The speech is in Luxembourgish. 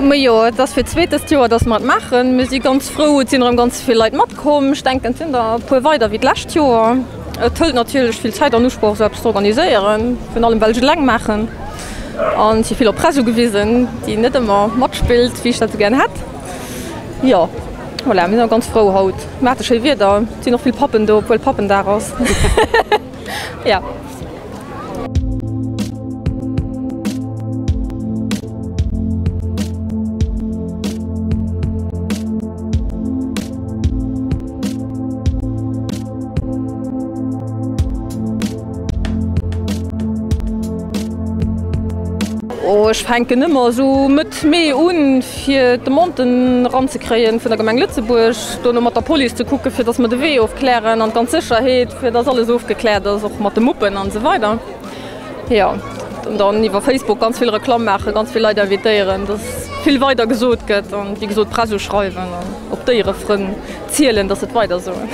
Majo, et ass fir d'zweet dëst Joer, dass mer et maachen. Mir si ganz frou, et sinn erëm ganz vill Leit matkomm. Ech denken, et sinn der e puer weider wéi d'lescht Joer. Et hëlt natierlech vill Zäit an Usproch, esou eppes ze organiséieren, virun allem well ech et eleng maachen. An et si vill op Press ugewisen, déi net ëmmer matspillt, wéi ech dat esou gären hätt. Jo, voilà, mir sinn ganz frou haut. Mir hate schéi Wieder, et sinn och vill Pappen do, obwuel Pappendag ass. Jo. Oh, ech fänken ëmmer esou Mëtt Mee un, fir d'Demanden eranzekréien vun der Gemeng Lëtzebuerg, dono mat der Police ze kucken, fir dass mer de Wee ofklären an d'ganz Sécherheet, fir dass alles ofgekläert ass, och mat de Muppen an esou weider. Jo, an dann iwwer Facebook ganz vill Reklamm maachen, ganz vill Leit invitéieren, dass vill weider gesot gëtt an wéi gesot d'Press uschreiwen an op d'Déierefrënn zielen, dass se et weider soen.